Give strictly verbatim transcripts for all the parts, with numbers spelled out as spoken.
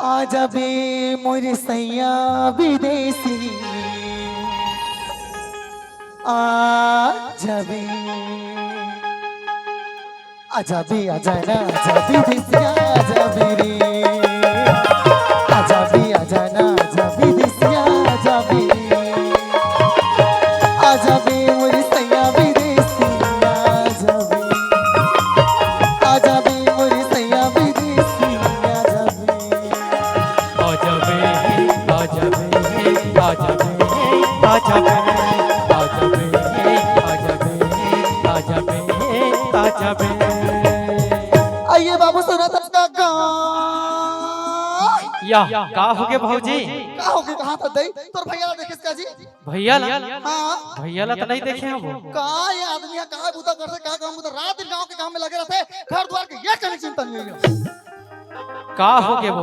आ जाबे मोर सैया विदेशी, आ जाबे। आ जाबे, आ जाना, आ जाबे विदेशिया, आ जाबे रे। आ जाबे, आ जाना, आ जाबे विदेशिया, आ जाबे। आ जाबे मोर सैया विदेशिया, आ जाबे। आ जाबे मोर सैया विदेशिया, आ जाबे। आ जाबे, आ जाबे, आ जाबे, आ जाबे, आ जाबे, आ जाबे, आ जाबे, आ जाबे। अइए बाबू, सुनत हस का गा? या, का होगे भौजी? का होगे, कहाँ था दई? तोर भैया ला देखेस का जी? भैया ला? हाँ। भैया ला त नहीं देखे हँव वो। का ये आदमी ह, का बुता करथे, का काम बुता, रात दिन गाँव के काम में लगे रहिथे, घर दुवार के एक कनी चिंता नहीं हे। का होगे वो?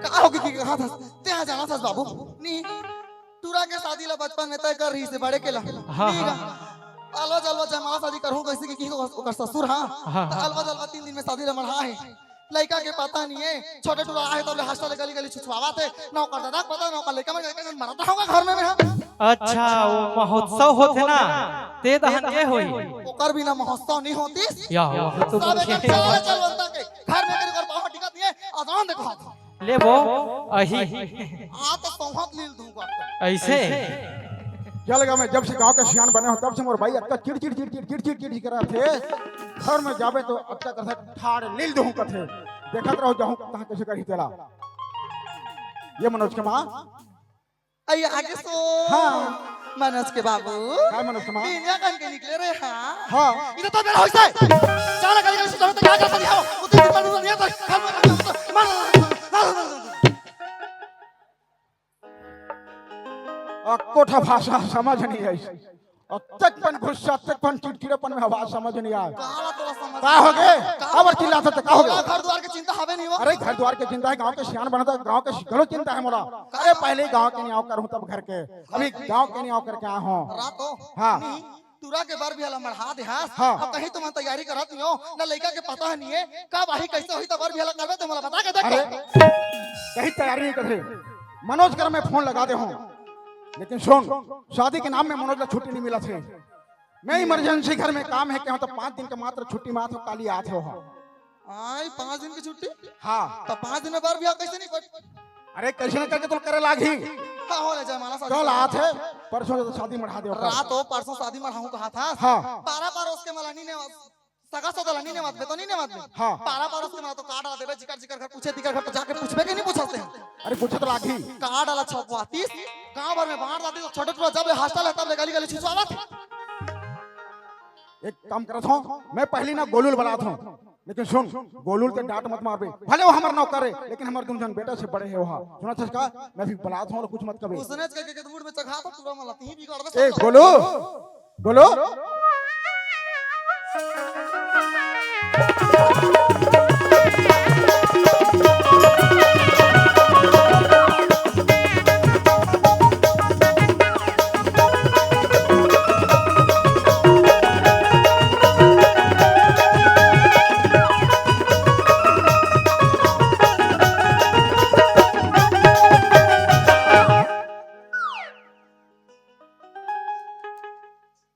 का होगे कि कहाँ था? तेहा जाना था बाबू। नहीं, टूरा के शादी ला बचपन में तय कर रहिसे बड़े के ला। हाँ, नहीं हाँ। गा। अलवा जलवा जयमाला शादी करहूँ कहिसे कि, कि ओकर ससुर, हाँ। हाँ, त हाँ। अलवा जलवा तीन दिन में शादी ला मढ़ा हे। लइका के पता नहीं हे, छोटे टूरा आहे तब ले हॉस्टल ले गली गली छुछवावत हे, ना ओकर दादा के पता, ना ओकर लइका मन के, मरत रहूँगा घर में मैं, हाँ। अच्छा, वो महोत्सव होथे ना, ते दहन के होही। ओकर बिना महोत्सव नहीं होतिस। या, वो तो सब एक मुख्य चल, चल बनता के, घर में करी कर बाहर टिकत नहीं हे, अजान देखा। ले वो, अही। आ तो सौंहत लील दूँ करते। अइसे? चल गा, मैं जब से गाँव के सियान बने हँव, तब से मोर बाई अतका चिड़, चिड़, चिड़, चिड़, चिड़, चिड़, चिड़, चिड़ करथे। घर में जाबे तो अतका करथे, ठाड़ लील दूँ कथे। देखत रहो, जाहूँ कहाँ कइसे करही तेला। ये मनोज के माँ। अइया आगे सो। हाँ। मनोज के बाबू। का मनोज के माँ? बिनिया कन के निकले रे, हाँ। हाँ। इधर तो बेरा होइसे। चल, गली गली से जाओ, तो क्या करता नहीं हो? उतने दिन मालूम नहीं है, तो घर में, घर में, मार, मार, मार, मार, मार। अक्को ठा भाषा समझ नहीं आई। अउ तक पन गुस्सा, तक पन चिड़चिड़ापन में आवाज समझ नहीं आए। काला तोला समझ का होगे? का अब चिल्लात हस, का होगे? तोला घर दुवार के चिंता हवे नहीं हो? अरे, घर दुवार के चिंता हे, गाँव के सियान बनत हँव, गाँव के घलो चिंता हे मोला। अरे, पहले गाँव के नियाव करहूँ तब घर के, अभी गाँव के नियाव करके आए हँव। रातो हाँ। नहीं, टूरा के बर बिहा ला मढ़ा दे हस। हाँ। अब कहीं तुमन तैयारी करत नहीं हो, ना लइका के पता नहीं हे, कब आही, कइसे होही, त बर बिहा ला करबे, त मोला बता के देख। अरे, कहीं तैयारी नहीं करे। मनोज कर मैं फोन लगा दे हँव, लेकिन सुन, शादी के नाम में मनोज ला छुट्टी नहीं मिलत हे। मैं इमरजेंसी घर में काम हे, कहेंव त पाँच दिन के मात्र छुट्टी मात हो, काली आत हो। आई, पाँच दिन की छुट्टी? हाँ। त पाँच दिन में बर बिहा कइसे नहीं कर? अरे, कइसे नहीं करके तो करे लागही। का हो ले जयमाला शादी कल कर? आत हे, परसों तो शादी मढ़ा दे ओकर। रात हो, परसों शादी मढ़ाहूँ कहा था। हाँ। पारा परोस के मला नहीं नेवत, सगा सगा ला नहीं नेवत बे, तो नहीं नेवत बे। हाँ। पारा परोस के मला तो का डाला देबे, जिकर जिकर घर पूछे, तिकर घर तो जाके पूछबे कि नहीं पूछत हे? अरे, पूछे तो लागही। का डाला छपवातीस, गाँव भर में बांट डालतीस, तो छोटे टूरा जब ले हॉस्टल हे, तब ले गली गली छुछवावत हे। एक काम करत हँव, मैं पहली ना गोलू ल बलात हँव, लेकिन सुन, गोलू ल ते डांट मत मारबे, भले वो हमर नौकर हे, लेकिन हमर दूनों झन बेटा से बड़े हे वो हा। सुनत हस का? मैं भी बलात हँव, कुछ मत कबे। उसने के, के, के मूड में चघा तो टूरा मला, तहीं बिगाड़ दे ए, सब। गोलू, गोलू।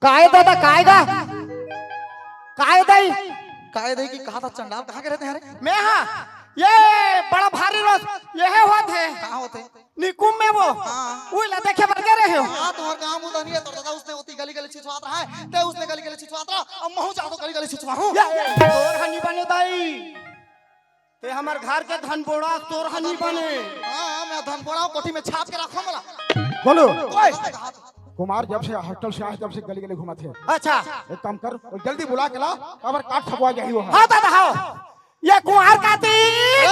काय दादा, काय गा? काय दई? काय दई कि कहा था चंडाल, कहाँ के रहते हैं रे? मैं हाँ, ये बड़ा भारी रोज, ये है होत है। कहाँ होते? निकुम में वो। हाँ। वही ला देखे बर गे रहे हो। हाँ, तुम्हार काम उधर नहीं है, तो दादा उसने होती गली गली छिछवात रहा है, ते उसने गली गली छिछवात रहा, अब महू जा तो गली गली छिछवाहूँ। ये, ये, तोर हनी बने दाई। ते हमर घर के धन बोड़ा, तोर हनी बने। हाँ, हाँ, मैं धन बोड़ा हूँ, कोठी में छाप के रखो मला। बोलो। ओए। कुमार जब से हॉस्टल से आए, तब से गली गली घूमत हे। अच्छा। एक काम कर, वो जल्दी बुला के ला, काबर काट छपवा जाही वो। हाँ दादा, हाँ। ये कुंवार काती। ए!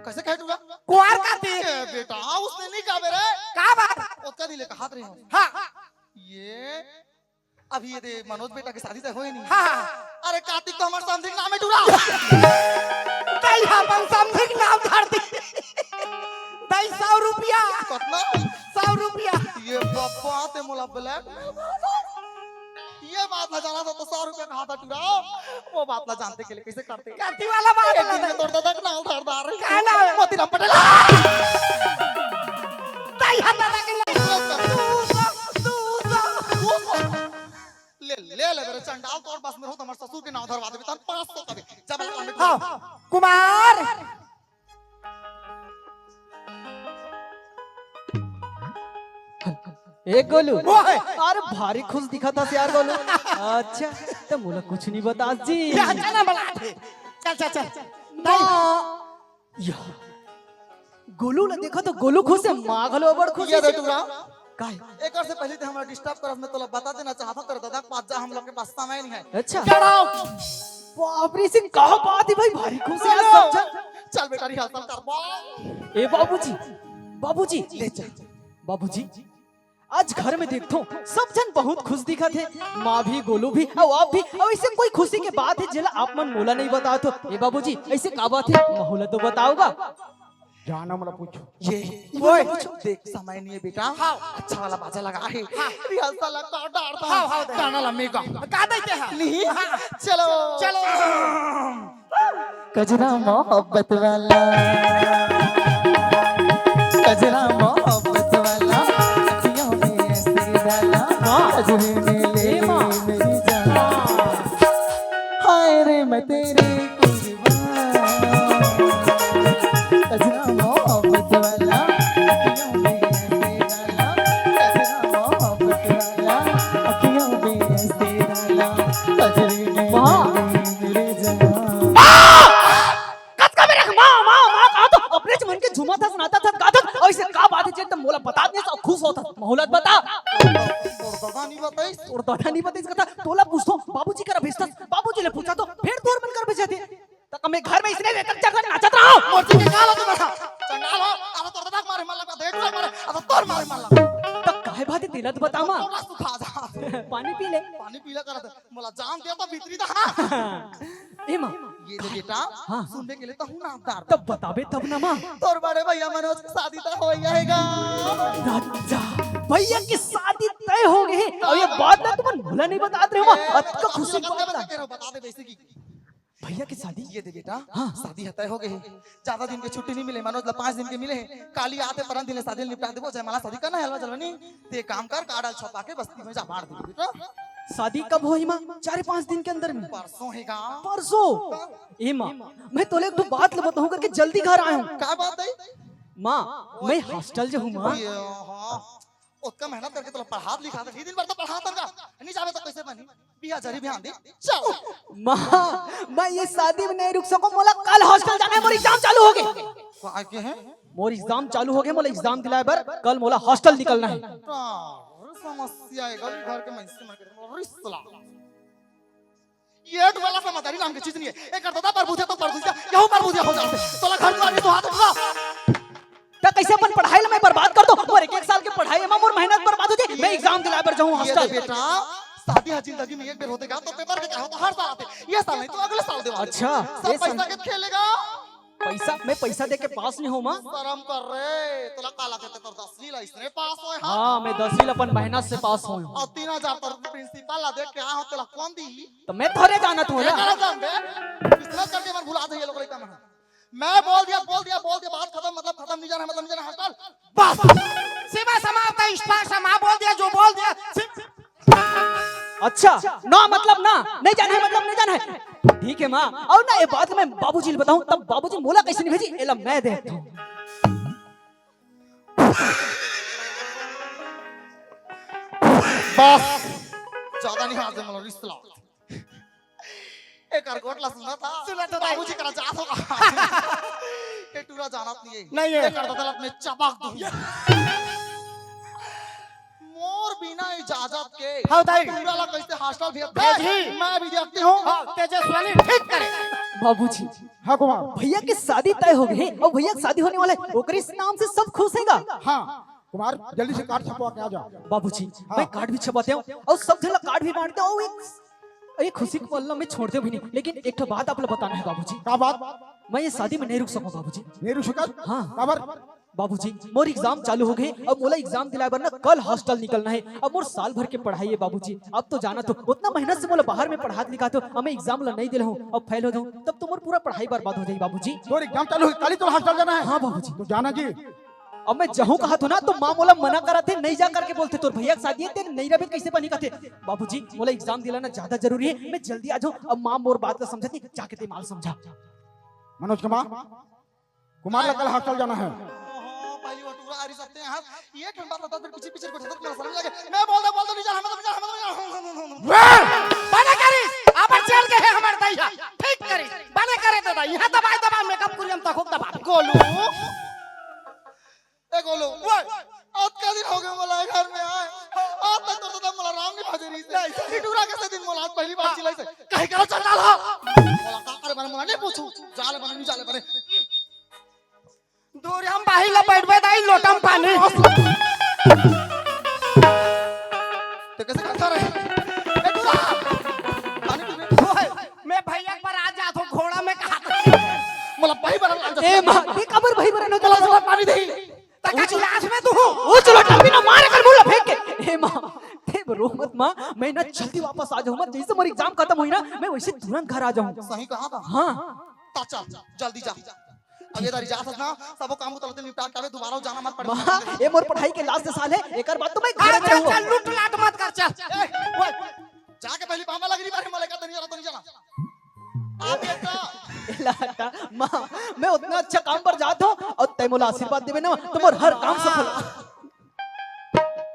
कैसे कहे टूरा? कुंवार काती। ए बेटा, उसने नहीं कहा बे रे। का बात? ओतका दिन ले कहात रहे हो। हाँ। ये अभी ये दे मनोज बेटा के शादी तय होए नहीं। हाँ, हाँ। अरे कार्तिक तो हमार समधी के नाम है टूरा। तई अपन समधी के नाम धर दी। दई सौ रुपया। कितना? सौ रुपया। ये बाबा ते मोला ब्लैक। ये बात ला जानत हो तो सौ रुपया का हाथ टुरा। वो बात ला जानते के लिए कैसे करते? गलती वाला बात एक ला दिन में दे। तोर दादा के नाव धर दार। का नाव? मोतीराम पटेल। ताई हाथ दादा के नाव। ले, ले, ले, मेरे चंडाल, तोर बस में रहो तो हमारे ससुर के नाव धरवा देबे, तन पाँच सौ तबे। जब लगा में हाँ, कुमार। ए गोलू, ओए! अरे भारी खुश दिखत हस यार गोलू। अच्छा, त मोला कुछ नहीं बतास जी। या, चल ना बला दे। चल, चल, चल। माँ, या, गोलू ला देखा तो गोलू खुश है, माँ घलो बड़ खुश ये है। दे टूरा। काहे? एकर से पहले ते हमरा डिस्टर्ब करत, मैं तोला बता देना चाहत हूँ, तेरे दादा के पास जा, हम लोग के पास समय नहीं है। अच्छा। Get out! बाप रे, से का बात है भाई, भारी खुश है आज सब झन। चल बेटा, रिहर्सल करबो। ए बाबूजी, बाबूजी, ले चल। बाबूजी, आज घर में देखथों, सब झन बहुत खुश दिखत हे। माँ भी, गोलू भी, अउ आप भी। अउ ऐसे कोई खुशी के बात है जेला आप मन मोला नहीं बतात हो? ए बाबूजी, ऐसे का बात है? महू ला तो बताओ गा। जाना मोला पूछो। ये, ओए, पूछो। देख, समय नहीं है बेटा। हाँ। अच्छा वाला बाजा लगा है। हाँ। रिहर्सल ला कर डार दो। हाँ, हाँ, दे। गाना ला मैं गाऊँ। गा देते हैं। नहीं। हाँ। चलो। चलो। कजरा मोहब्बत वाला, कजरा मोहब्बत वाला, अखियों में ऐसे डाला, हाँ। कजरे में ले ए माँ। मेरी जान। हाय रे मैं तेरे कुर्बान। कजरा मोहब्बत वाला, अखियों में ऐसे डाला, कजरा मोहब्बत वाला, अखियों में ऐसे डाला, कजरे में वाह। ले मेरी जान। कतका मेरे माँ, माँ, माँ कहा तो अपने मन के झूमत हस, नाचत हस, गाथस, अउ ऐसे का बात है जे तुम मोला बता दे, सब खुश होत हस, महू ला बता। तोर दादा नहीं बताइस? तोर दादा नहीं बताइस कथा, तोला पूछथों, बाबूजी करा भेजथस, बाबूजी ले पूछा तो, फिर तोर मन कर भेजथे। त मैं घर में इसने लेकर चल नाचत रहा। मोती के काला तो बता। चंडाल हो, अब तोर दादा मारे मन लगा, देख ले मारे, अब तोर मारे मन लगा। त काहे बात है, तेला तो बता माँ। तोरा सुखा जा। पानी पी ले। पानी पीला करत। मोला जान दे तो भीतरी दा। ए माँ। ये दे बेटा, हाँ, हाँ। सुनने के लिए तो हूँ नामदार। तब बताबे तब ना माँ। तोर बड़े भैया मनोज की शादी तय हो गई है गा। अच्छा, भैया की शादी तय हो गई है। अब ये बात ना तुमन मोला नहीं बतात रहे हो माँ। ए, अतका खुशी की बात ना। कह रहा हूँ, बता दे वैसे की। भैया की शादी? ये दे बेटा, हाँ, हाँ। शादी ह तय हो गई है। ज्यादा दिन के छुट्टी नहीं मिले, मनोज ला पाँच दिन के मिले हैं। काली आते परन दिन ले शादी निपटा देबो, जयमाला शादी करना है, हलवा जलवा नहीं। ते काम कर, कार्ड छपा के बस्ती में जा बांट दे बेटा। शादी कब होही माँ? चार पाँच दिन के अंदर में। परसों है गा। परसों? ए माँ, मैं तोले एक ठो बात ल बताऊं करके जल्दी घर आया हूँ। का बात है? माँ, मैं हॉस्टल जो हूँ माँ। ये, हाँ। ओतका मेहनत करके तोला पढ़ात लिखात, दिन भर तो पढ़ात हन गा। नहीं जाबे तो कैसे बनी? बिहा जरी बिहान दे। चल। माँ, मैं ये शादी में नहीं रुक सकूं, मोला कल हॉस्टल जाना है, मोर एग्जाम चालू हो गए। का के है? मोर एग्जाम चालू हो गए, मोला एग्जाम दिलाए बर कल मोला हॉस्टल निकलना है। का समस्या है, गली घर के मनसे मन के रिश्ता। ये तो वाला समझदारी नाम की चीज नहीं है। एक दादा पर बुझे तो पर बुझे, यहू पर बुझे हो जाते। तोला घर द्वार नहीं तो हाथ उठा। त कैसे अपन पढ़ाई ला मैं बर्बाद कर दो? मोर एक, एक साल के पढ़ाई में मोर मेहनत बर्बाद हो जाए। मैं एग्जाम दिलाए बर जाऊँ ये हॉस्टल। तो बेटा, शादी हर जिंदगी में एक बेर होते गा, तो पेपर के कहो तो हर साल आते। ये साल नहीं तो अगले साल देवा। अच्छा, सब ये साल पैसा के खेलेगा। पैसा, मैं पैसा दे के पास नहीं हूँ माँ। शर्म कर रे, तोला काला कहते तोर दसवीं ला इसने पास होए हाँ। हाँ, मैं दसवीं ला अपन मेहनत से पास होए हूँ। और तीन हजार तोर प्रिंसिपल ला दे के आए हो, तोला कौन दी? तो मैं थोड़े जानत हूँ ये ना। गलत जान दे। बिजनेस करके मन भुला दे ये लोग लड़का मन। मैं बोल दिया, बोल दिया, बोल दिया, बात खत्म, मतलब खत्म, नहीं जाना है, मतलब नहीं जाना है, हॉस्टल। बस। सीमा समाप्त है, स्पर्श, माँ बोल दिया, जो बोल दिया। सिम- अच्छा, ना मतलब ना, नहीं जाना है, मतलब नहीं जाना है। ठीक है माँ, अउ ना ये बात मैं बाबूजी ल बताऊँ, तब बाबूजी मोला कैसे नहीं भेजी, एला मैं देखता हूँ। बस, ज्यादा नहीं हाथ से मला रिश्ता। एकर गोठ ला सुना था। सुना तो था। बाबूजी करा जात होगा। ये टूरा जानत नहीं है। नहीं है। एकर ददलत में चपक दूँ। मोर बिना इजाजत के हाँ, दाई। टूरा ला कैसे हॉस्टल भेज दे? भेजी। मैं भी देखती हूँ। हाँ, तेजस्वनी ठीक करे। बाबूजी। हाँ, कुमार। भैया की शादी तय हो गई है और भैया की शादी होने वाला है, ओकरे नाम से सब खुश हैगा। हाँ, कुमार, जल्दी से कार्ड छपवा के आ जा। बाबूजी, हाँ। मैं कार्ड भी छपाते हूँ और सब झन ला कार्ड भी बांटते हूँ। एक, एक खुशी के पल ला मैं छोड़ते भी नहीं, लेकिन एक ठो बात आप ला बताना है बाबूजी। का बात? मैं ये शादी में नहीं रुक सकूँ बाबूजी। नहीं रुक सकत? हाँ। काबर? बाबूजी, मोर एग्जाम चालू हो गए। अब मोला एग्जाम दिलाए बर ना कल हॉस्टल निकलना है। अब मोर साल भर के पढ़ाई है बाबूजी। अब तो जाना तो उतना मेहनत से मोला बाहर में पढ़ात लिखात हो, अब मैं एग्जाम ला नहीं दिला हूँ, अब फेल हो जाऊँ, तब तो मोर पूरा पढ़ाई बर्बाद हो जाई बाबूजी। तोर एग्जाम चालू हो, काली तोर हॉस्टल जाना है। हाँ बाबूजी। तो जाना जी। अब मैं जहूँ कहा तो ना, तो माँ मोला मना करत हे, नहीं जा करके बोलथे, तोर भैया के शादी है, तेरे नहीं रहबे कैसे बनी कहथे। बाबूजी, मोला एग्जाम दिलाना ज्यादा जरूरी है, मैं जल्दी आ जाऊँ। अब माँ मोर बात ला समझत नहीं, जाके ते माल समझा। मनोज कुमार, कुमार ला कल हॉस्टल जाना है। ओहो, पहली वो टूरा आ रही सकते हैं, हाँ। ये ठंड बात बता, फिर पीछे पीछे कुछ हरकत मेरा समझ आ गया। मैं बोल दे, बोल दे, नहीं जाना, मतलब, नहीं जाना, मतलब, नहीं जाना। वे! बने करिस, आबर चल के है हमार दई हा। ठीक करिस, बने करे दादा, यहाँ दबाई दबाई मेकअप कुरियम तक खूब दबा। गोलू, ए गोलू, ओए, आज का दिन हो गया मला घर में आए। आज तक तो दादा मला राम नहीं भजे रही से। नहीं, सही। टूरा कैसे दिन मला आज पहली बार हाँ। चिल्लाई से। कहीं करो चल डाला। मला का करे, मैंने मला नहीं पूछू। जाले बने, नहीं जाले बने। दूर हम बाहिर ला बैठबे दाई, लोटम पानी। ते कैसे करता रहे? ए, दूरा! पानी पीबे। ओए, मैं भैया के बर आ जात हो, घोड़ा में कहा था। मला भाई बरन आ जात। ए माँ, ये कबर भाई बरन होता? मला थोड़ा पानी दे। तका गिलास में तू। ओ चलो, टम्मी ना मार कर मुंह ला फेंक के। ए माँ, ते रो मत माँ, मैं ना जल्दी वापस आ जाऊँ। जैसे मोर एग्जाम खत्म हुई ना, मैं वैसे तुरंत घर आ जाऊँ। सही कहा था। हाँ। ता चल, जल्दी जा। अब ये दारी जात हस ना, सबो काम को तलते निपटा के आवे, दोबारा जाना मत पड़े। माँ, ये मोर पढ़ाई के लास्ट साल है, एकर बाद तो मैं घर में चल, रहूँ। चल, लूट लाट मत कर, चल। ए, ओए, जाके पहली पामा लग रही बारे, मले का तनी जरा तनी जाना। आप ये का? ए लाटा, माँ, मैं उतना अच्छा काम पर जात हूँ और तै मोला आशीर्वाद देवे ना, तो मोर हर काम सफल।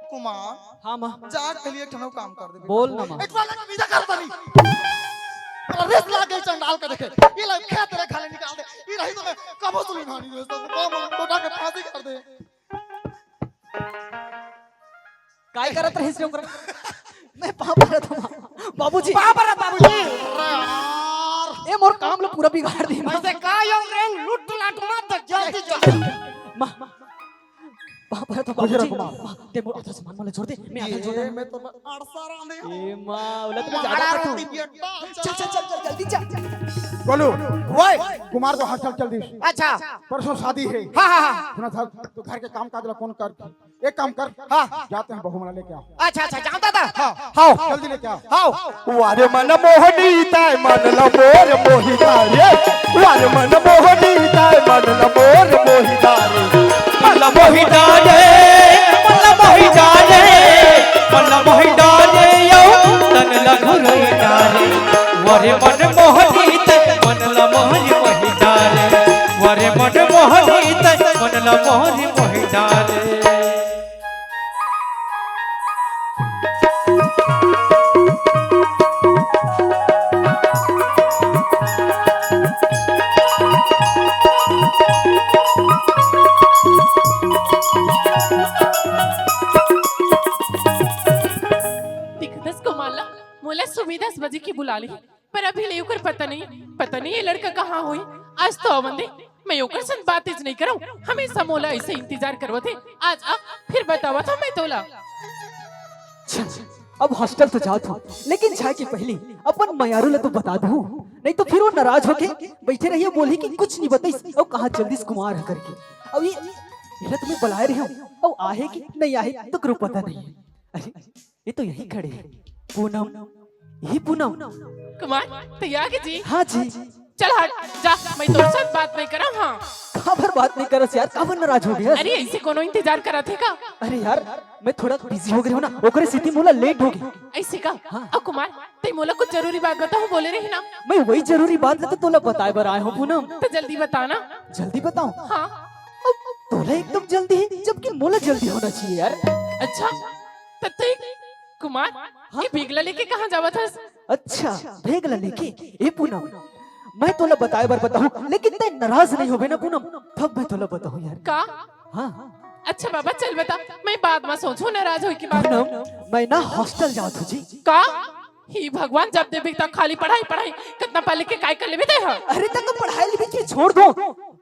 कुमार, हाँ माँ। जा के लिए एक ठनो काम कर दे। बोल ना माँ। एक बार लगा विदा कर दनी। अरे रेस लाग गई चंडाल का देखे। ये ले खेत रे खाले निकाल दे। ये रही तो मैं कबो सुनी नानी रे, तो कम लोटा के फांसी कर दे। काय करत रहिस रे ओकरा? मैं पाँव परत हूँ माँ। बाबूजी। पाँव परत बाबूजी। अरे यार। ए मोर काम ला पूरा बिगाड़ दी माँ। ऐसे का यो रेंग लूट लाट मत जल्दी जल्दी। माँ, बाप रे, तो गुजरा बाबूजी, कुमार। बाप, ते मोर आधा सामान मोला छोड़ दे, मैं आधा छोड़ ये दे। मैं तो अड़सा रहा नहीं हूँ। ए माँ, ओला तो मैं मारा ज्यादा रोटी कटू। बेटा, चल, चल, चल, चल, जल्दी चल। बोलो, ओए। कुमार तो हॉस्टल चल दी। अच्छा। परसों शादी है। हाँ, हाँ, हाँ। सुना था, तो घर के काम काज ला कौन कर? एक काम कर। हाँ। जाते हैं, बहू मना लेके आओ। अच्छा, अच्छा, जाओ दादा। हाँ। हाँ। जल्दी लेके आओ। हाँ। वारे मन मोहनी ताय मन ल मोर मोहिता रे। वारे मन मोहनी ताय मन ल मोर मोहिता रे। मन ल मोहिता रे, मन ल मोहिता रे, मन ल मोहिता रे, यो तन ल घुरैता रे। वारे मन मोहनी ताय मन ल मोर मोहिता रे। वारे मन मोहनी ताय मन ल मोर मोहिता रे। दिखतस कोमल, मोला सुबह दस बजे के बुला ले, पर अभी ले ओकर पता नहीं, पता नहीं ये लड़का कहाँ होही। आज तो आवन दे, मैं ओकर संग बातेच नहीं करंव। हमेशा मोला ऐसे इंतजार करवत हे। आज आ, फिर बतावत हंव मैं तोला। अच्छा, अब हॉस्टल तो जात हंव, लेकिन जाए के पहली अपन मयारू ला तो बता दूं, नहीं तो फिर वो नाराज होके बैठे रही, बोलही कि कुछ नहीं बताइस, अउ कहाँ चल दिस कुमार ह करके। अब ये, ये ला तो मैं बुलाए रहे हंव, अउ आहे कि नहीं आहे, तो करो पता नहीं। अरे, ये तो यही खड़े हे। पूनम, ये पूनम। कुमार, तैं आगे जी? हाँ जी। चल हट, जा, मैं तोर संग बात नहीं करंव, हाँ। काबर बात नहीं करस यार, काबर नाराज हो गे हस? अरे, ऐसे कोनो इंतजार करत हे का? अरे यार, मैं थोड़ा बिजी हो गे रहेंव ना, ओकरे सेती मोला लेट हो गे। ऐसे का? हाँ। अब कुमार, तैं मोला कुछ जरूरी बात बताहूँ बोले रहे ना। मैं वही जरूरी बात ला तो तोला बताए बर आए हंव पूनम। तो जल्दी बता ना। जल्दी बताऊं? हाँ। अब तोला एकदम जल्दी हे, जबकि मोला जल्दी होना चाहिए यार। अच्छा, त तैं कुमार, हाँ? ये बैग ला लेके कहाँ जावत हस? अच्छा, बैग ला लेके? ए पूनम, मैं तोला बताए बर बताहूँ, लेकिन तैं नाराज नहीं होबे ना पूनम, तब मैं तोला बताहूँ यार। का? हाँ। अच्छा बाबा, चल बता, मैं बाद में सोचहूँ, नाराज होए के बाद। पूनम, मैं ना हॉस्टल जात हंव जी। का? हे भगवान, जब देखबे तब खाली पढ़ाई, पढ़ाई, कितना पढ़ लिख के काय कर लेबे तैं ह? अरे तक पढ़ाई लिखाई छोड़ दो,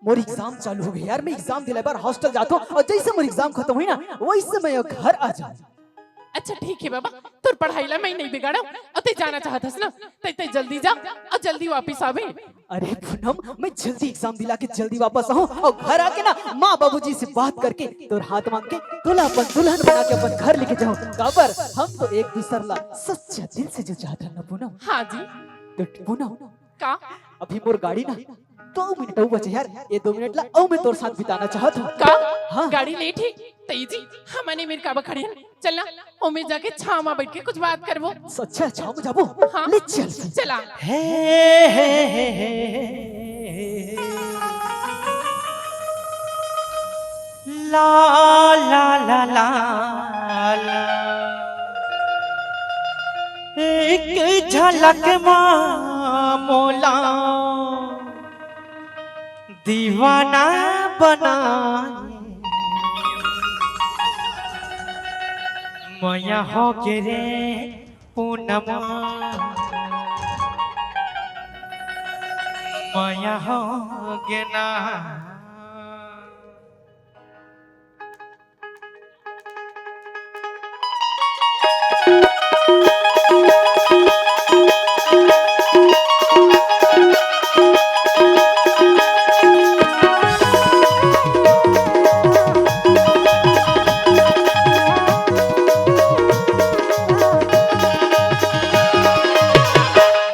मोर एग्जाम चालू हो गे यार, मैं एग्जाम दिलाए बर हॉस्टल जात हंव अउ जैसे मोर एग्जाम खत्म होही ना, वैसे मैं घर आ जाहूँ। अच्छा ठीक हे बाबा, तोर पढ़ाई ला मैं नहीं बिगाड़व। अउ तैं जाना चाहत हस ना, तैं तैं जल्दी जा अउ जल्दी वापिस आबे। अरे पूनम, मैं जल्दी एग्जाम दिला के जल्दी वापस आहूं अउ घर आके ना माँ बाबूजी से बात करके तोर हाथ मांग के तोला अपन दुल्हन बना के अपन घर लेके जाहूं। काबर हम तो एक दूसर ला सच्चा दिल से जो चाहत हन ना पूनम। हाँ जी। तो पूनम, का? अभी मोर गाड़ी ना दो मिनट अउ बचे यार, ये दो मिनट ला अउ मैं तोर साथ बिताना चाहत हूँ। का? हाँ। गाड़ी लेट हे? तई जी, हमन ए मेर काबर खड़े हन? चल ना, ओमे जाके छाँव मा बैठ के कुछ बात करबो। अच्छा, छाँव मा जाबो? हाँ। ले चल। चला। हे, हे, हे, हे, हे। ला, ला, ला, ला, ला। एक झलक मा मोला दीवाना बनाए। मया होगे रे पूनम, मया होगे ना।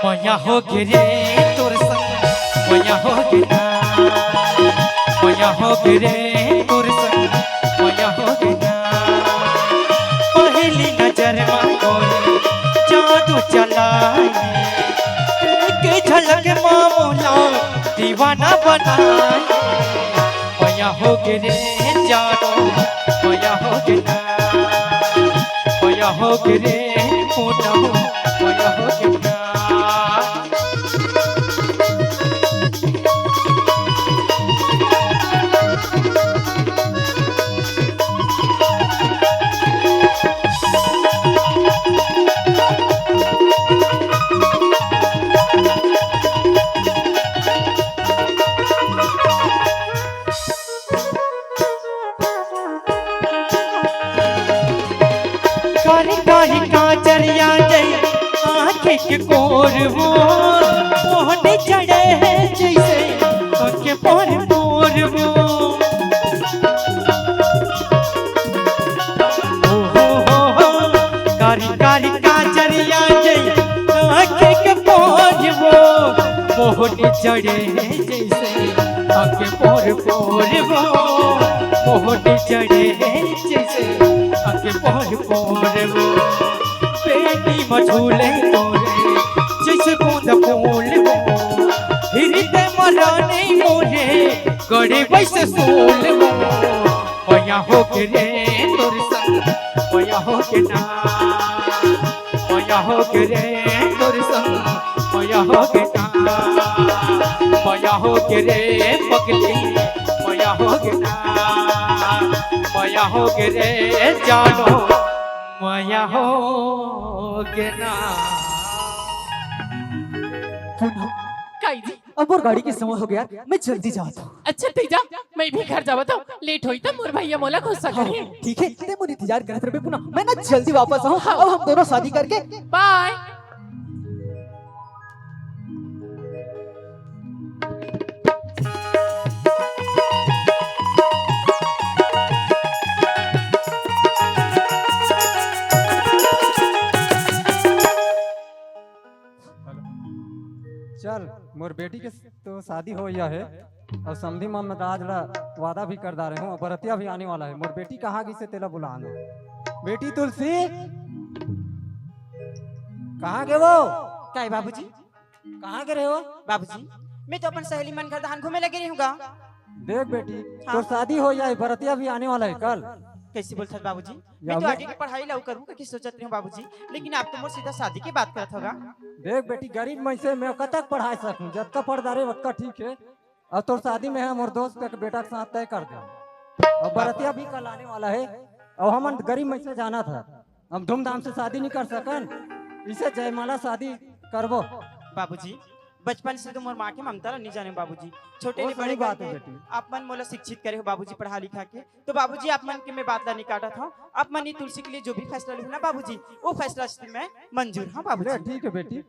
मया होगे रे तोर संग, मया होगे ना, मया होगे रे तोर संग, मया होगे ना। पहली नजर मा गोरी जादू चलाए, एक झलक मा मोला दीवाना बनाए। मया होगे रे जानो, मया होगे ना, मया होगे रे पूनम, मया होगे ना। कारी कारी काजरिया जई आँखी के कोर वो, मोहनी चढ़े हे जैसे आँख के पोर पोर वो। ओ हो हो हो, कारी कारी काजरिया जई आँखी के कोर वो, मोहनी चढ़े हे जैसे आँख के पोर पोर वो, मोहनी चढ़े हे जैसे आँख के पोर पोर वो। पेटी म झूले तोरे जैसे बूंद फूल वो, हृदय म रानी मोरे गड़े वैसे सूल वो। मया होगे रे तोर संग, मया होगे ना, मया होगे रे तोर संग, मया होगे ना, मया होगे रे पगली, मया होगे ना, मया होगे रे जानो, मया होगे ना। पूनम, काई जी? अब मोर गाड़ी के समय होगे यार, मैं जल्दी जात हूँ। अच्छा, तैं जा, मैं भी घर जावत हूँ। लेट होई त मोर भैया मोला गुस्सा हाँ, करही। ठीक हे, तैं मोर इंतजार करत रहिबे पूनम, मैं ना जल्दी वापस आहूँ। हाँ। अब हम दोनों शादी करके बाय। चल, मोर बेटी के तो शादी होइया हे, अउ समधी मन राज ला वादा भी कर डारे हूँ, अउ बरतिया भी आने वाला हे। मोर बेटी कहाँ गिस हे, तेला बुला आन। बेटी तुलसी, कहाँ गे वो? काय बाबूजी? कहाँ गे रहे हो? बाबूजी, मैं तो अपन सहेली मन घर धान घूमे लगे रही हूँ गा। देख बेटी, हाँ। तोर शादी होइया हे, बरतिया भी आने वाला हे कल। कैसे बोलत हस बाबूजी? मैं तो आगे के पढ़ाई ला करूँ कहिके सोचत रहे हूँ बाबूजी, लेकिन आप तो मोर सीधा शादी के बात करत हो गा। देख बेटी, गरीब मनसे में कतक पढ़ाए सकूँ, जतका पढ़ डारे ओतका ठीक हे। अउ तोर शादी में हम मोर दोस्त के बेटा के साथ तय कर दे। अउ बरतिया भी कल आने वाला हे। अउ हमन गरीब मनसे जानत हस, हम धूमधाम से शादी नहीं कर सकन, इसे जयमाला शादी करबो। बाबूजी, बचपन से तो मोर माँ के ममता ला नहीं जाने बाबूजी। छोटे वो ले सही बड़े बात करके है बेटी। आप मन मोला शिक्षित करे हो बाबूजी, पढ़ा लिखा के। तो बाबूजी, आप मन के मैं बात ला नहीं काटत हूँ। आप मन ये तुलसी के लिए जो भी फैसला लेहू ना बाबूजी, वो फैसला से मैं मंजूर हूँ ले, बाबूजी। ठीक है बेटी।